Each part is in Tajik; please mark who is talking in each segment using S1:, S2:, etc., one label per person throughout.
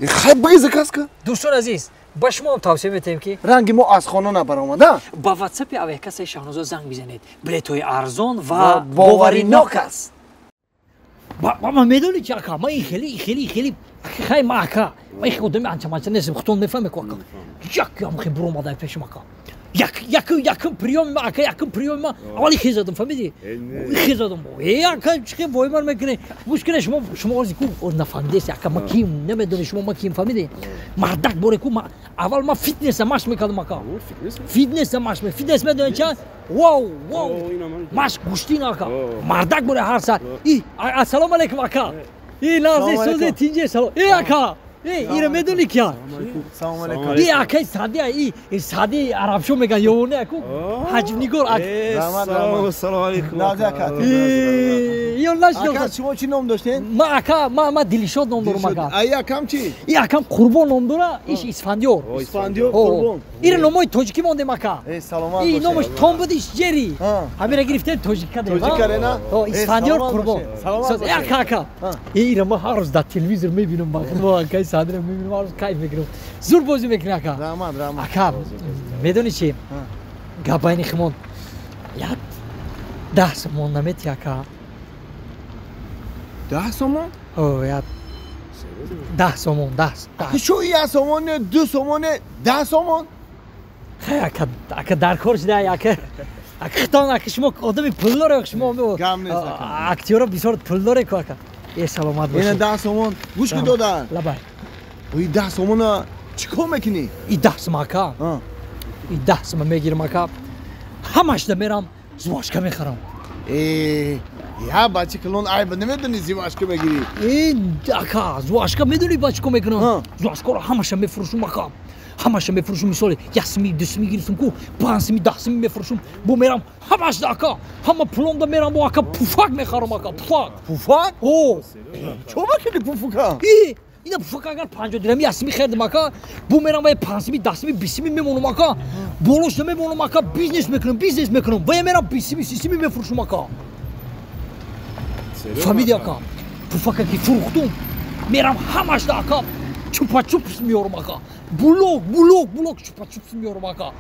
S1: Хай бигӣ заказ ка.
S2: Дӯстони азиз, ба шумо ҳам тавсия метаҳем ки
S1: ранги мо аз хона набаромада,
S2: ба ватсапи авиакассаи Шаҳноза занг бизанед. Билетҳои арзон ва
S1: боваринок аст.
S2: Ма медонӣ чи ака, ма ин хеле хеле хеле хай ма ака, ма ин одами анча-манча нестем, худтон мефаҳме ку ака. Як ям хе буромадай пешам ака. Як як якум приёми ма ака, якум приёми ма аввали хе задам, фаҳмидӣ? Хе задам. Э ака, чи хе воймар мекунӣ? Гӯш кунед, шумо ози ку нафаҳмидест ака, ма ким намедонӣ шумо ма ким, фаҳмидӣ? Мардак боре ку аввал ма фитнеса машқ мекардам ака. Фитнеса машқ, фитнес медонӣ чанд? Вау, вау. Машқ гӯштин ака. Мардак боре ҳар саат. И ассалому алайкум ака. И лаҳзаи созе тинҷе салом. Э ака, э ира медонӣ кия?
S1: Салому алайкум.
S2: И акаи Сади, и Сади арабшо меган ёвоне аку ҳаҷвнигор ак.
S3: Салому алайкум.
S1: Лаҳза ака.
S2: Ё нашнохтам.
S1: Ака, шумо чӣ ном доштед?
S2: Ма ака, ма Дилшод ном дорам ака.
S1: Ай акам чӣ?
S2: И акам Қурбон ном дора, иш Исфандиёр.
S1: Исфандиёр Қурбон.
S2: Ира номои тоҷикӣ мондем ака.
S1: Э саломат бошед.
S2: И номаш том буд, иш Ҷери. Ҳамира гирифтем тоҷик кардем.
S1: Тоҷик кардена?
S2: Исфандиёр Қурбон. Ака, ака. Ира ма ҳар рӯз дар телевизор мебинам, ма акаи Садира мебинам, ҳар рӯз кайф мекунам. Зур бозӣ мекунӣ ака.
S1: Раҳмат, раҳмат.
S2: Ака, медонӣ чи? Гап байни химон. Як 10 сомон намети ака.
S1: 10 сомон?
S2: О, як 10 сомон, 10.
S1: Шу 1 сомон, 2 сомон, 10 сомон?
S2: Хай ака, ака дар кор шуда, ака. Ака хитон, ака шумо одами пулдоре, шумо актёро бисёр пулдоре ку ака. Э саломат бошед.
S1: Ина 10 сомон, гӯш ки додан.
S2: Лабай.
S1: И 10 сомона чӣ кор мекунӣ?
S2: И 10 сом ака. И 10 сом мегирам ака. Ҳамашда мерам зувашка мехарам.
S1: Э, я бачи клон айба намедонӣ зувашка мегирӣ?
S2: Э, ака, зувашка медонӣ ба чӣ кор мекунам? Зувашкаро ҳамаша мефурӯшум ака. Ҳамаша мефурӯшум, мисоли 1 сими, 2 сими гирифтум ку, 5 сими, 10 сими мефурӯшум. Бо мерам ҳамашда ака, ҳама пуломда мерам бо ака пуфак мехарам ака, пуфак.
S1: Пуфак?
S2: О.
S1: Чо мекунӣ пуфака?
S2: Э, ина пуфак агар 50 дирами 1 сими хердам ака, бо мерам вай 5 сими, 10 сими, 20 сими мемонам ака. Болош намемонам ака, бизнес мекунам, бизнес мекунам. Вай мерам 20 сими, 30 сими мефурӯшум ака. Фаҳмидӣ ака? Пуфака ки фурӯхтум, мерам ҳамашда ака чупа-чупс меёрам ака. Булок, булок, булок чупа-чупс меёрам ака.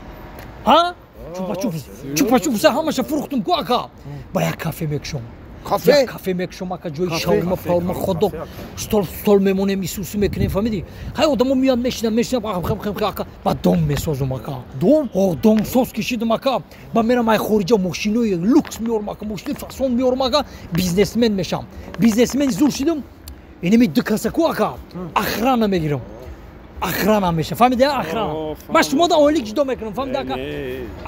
S2: Ҳа? Чупа-чупс, чупа-чупса ҳамаша фурӯхтум ку ака. Ба як кафе мекушом.
S1: Кафе?
S2: Як кафе мекушом ака, ҷои шаурма, паурма, ходок, стол, стол мемонем, исусу мекунем, фаҳмидӣ? Ҳай одамо меянд, мешинанд, мешинанд, хам, хам, хам, ака. Ба дом месозум ака.
S1: Дом?
S2: О, дом соз кишидам ака. Ба мерам ай хориҷа мошинои люкс меёрам ака, мошинои фасон меёрам ака, бизнесмен мешам. Бизнесмени зур шидам, инами ду каса ку ака, охрана мегирам. Охрана меша, фаҳмидӣ? Охрана. Ма шумо да ойлик ҷудо мекунам, фаҳмидӣ ака?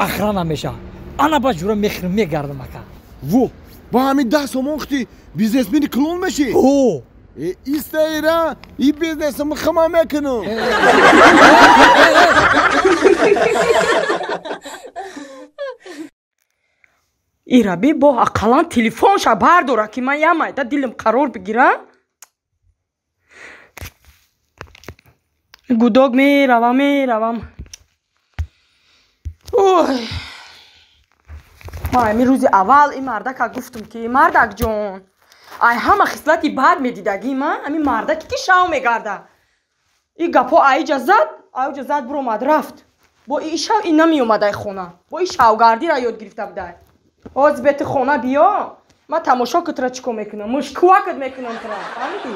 S2: Охрана меша. Ана ба ҷура мехӯрам, мегардам ака.
S1: Во, ба ҳамин 10 сомон хути бизнесмени клон мешӣ?
S2: О!
S1: Э, истаира, и бизнесам хама мекунам.
S4: Ираби бо ақаллан телефонша бардора ки ман ямайда дилам қарор бигирам. Гудок меравам, меравам. Ой. Ма ами рӯзи аввал ин мардака гуфтум ки мардак ҷон, ай ҳама хислати бад медидагӣ ма ами мардаке ки шав мегарда. И гапҳо аиҷа зад, аиҷа зад буромад рафт. Бо и шав и намеомад ай хона. Бо и шавгардира ёд гирифта будай. Оз бети хона биё, ма тамошо кутра чӣ кор мекунам, мушкувакат мекунам тура, фаҳмидӣ?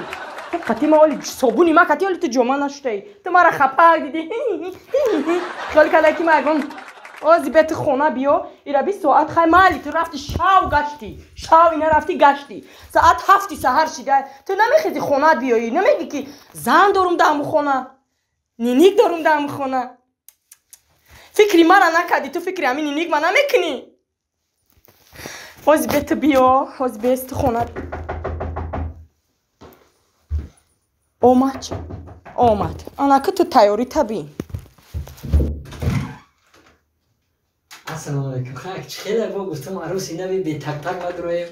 S4: Ту қати ма оли собуни ма қати оли ту ҷома нашудаи. Ту мара хапак дидӣ. Хиёл карда ки ма ягон ози бети хона биё, ира 20 соат хай майли ту рафти шав гаштӣ. Шав ина рафти гаштӣ. Соат 7 саҳар шида. Ту намехези хонат биёӣ, намегӣ ки зан дорум дар ҳамун хона, ниник дорум дар ҳамун хона. Фикри мара накардӣ, ту фикри ҳамин ниник ма намекунӣ. Ози бети биё, ози бес ту хона. Омад, омад. Анаки ту тайёрӣ табин.
S2: Ассалому алайкум. Хай, чӣ хеле бо гуфтам арӯси нави бе так-так мадроем.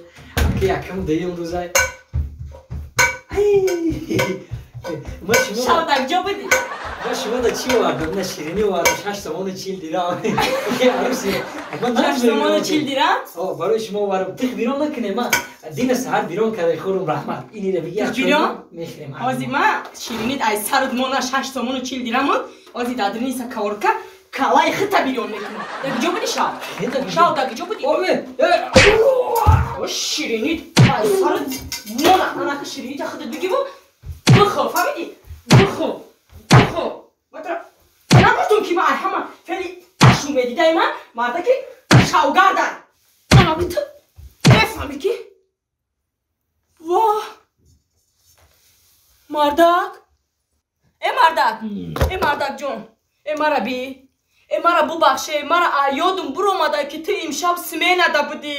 S2: Ки якум дуюм рӯзай.
S4: Шав дар ҷо будӣ?
S2: Ма шумо да чӣ овардам? На ширинӣ овардам, 6 сомону 40 дирам.
S4: 6 сомону 40 дирам?
S2: О, барои шумо овардам. Тих бирон накунем, ма дина саҳар бирон карда хӯрум, раҳмат. Инира биги
S4: бирон?
S2: Мехӯрем.
S4: Ҳозир ма ширинит ай сарут мона 6 сомону 40 дирамон, ҳозир дар дриниса каворка калаи хита бирён мекунам. Дар куҷо будӣ шав? Шав дар куҷо будӣ? О, ширинит ай сарут мона, анака ширинита худат бигиву бихӯр, фаҳмидӣ? Бихӯр. Бихӯр. Нагуфтум ки ма ай ҳама феъли шумедидаи ман мардаки шавгардай. Анаки ту мефаҳмӣ ки? Воҳ! Мардак! Э мардак! Э мардак ҷон! Э мара би! Э мара бубахше, мара ёдум буромада ки ту имшаб сменада будӣ.